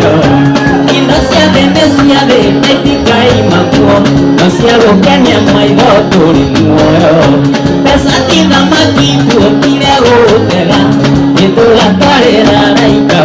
Muoyo. Indo ciothe nĩ ciathĩ na itikaima kuo, no cia gũkenia maitho tũrĩ muoyo. Mbeca ti thamaki tuokire gũtega, nĩtũgatwarĩra araika.